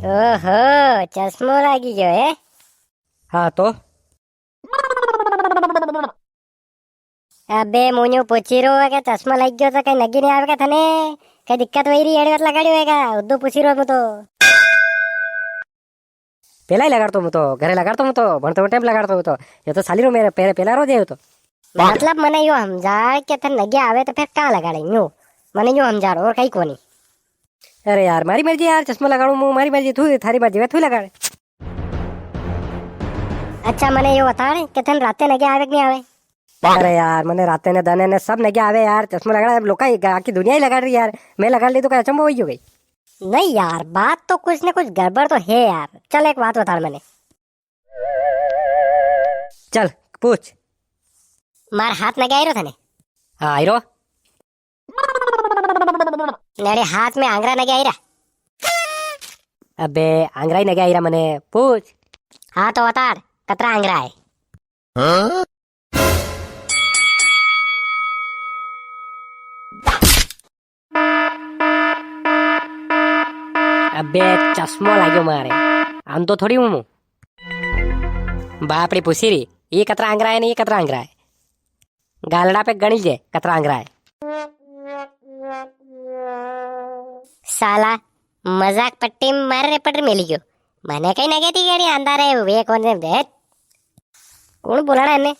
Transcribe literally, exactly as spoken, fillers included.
ओहो, चश्मो लागी गयो है? हाँ तो। अबे, मूं न्यू पूछी रो है के चश्मो लागी गयो तो कई नगे नी आवे के थने? कई दिक्कत वई री, एड़वत लगाड़ी होएगा, उद्दू पूछी रो मूं तो। पेला ही लगाड़तो मूं तो, घरे लगाड़तो मूं तो, भणतो टाइम लगाड़तो मूं तो। ये तो साली रो मेरे पेला, पेला रो दे तो। मतलब मने यो हमजाड़ के थने नगे आवे तो फिर का लगाड़े न्यू? मने यो हमजाड़ और कई कोनी। अरे यार, मारी मर्जी यार, चश्मो लगाड़ू मूं, मारी मर्जी, तू थारी मर्जी, वे तू लगाड़। अच्छा, मने यो बताड़ के थने राते नगे आवे के नी आवे? अरे यार, मने राते ने दने ने सब नगे आवे यार, चश्मो लगाड़ा लोका ही, आखी दुनिया ही लगाड़ री यार, मैं लगाड़ ली तो कई अचंबो होई गयो कई? नी यार, बात तो कुछ ने कुछ गड़बड़ तो है यार। चल, एक बात बताड़ मने। चल, पूछ। मार हाथ नगे आई रो थने? हाँ, आई रो। ने अड़े हाथ में आंगरा नगे आई रा? अबे, आंगरा ही नगे आई रा मने, पूछ। हाँ, तो बताड़, कतरा आंगरा है? हाँ? अबे, चश्मो लाग्यो मारे, अंधो थोड़ी हूँ मूं। बापड़ी पूछी री, ये कतरा आंगरा है ने ये कतरा आंगरा है? गालड़ा पे गणी जे कतरा आंगरा है। साला, मजाक पट्टी में मारे रे पटर मेली गयो। मने कई नगे थी गड़ी अंधारे वे कौन से दे? कौन बोलाड़ा ने?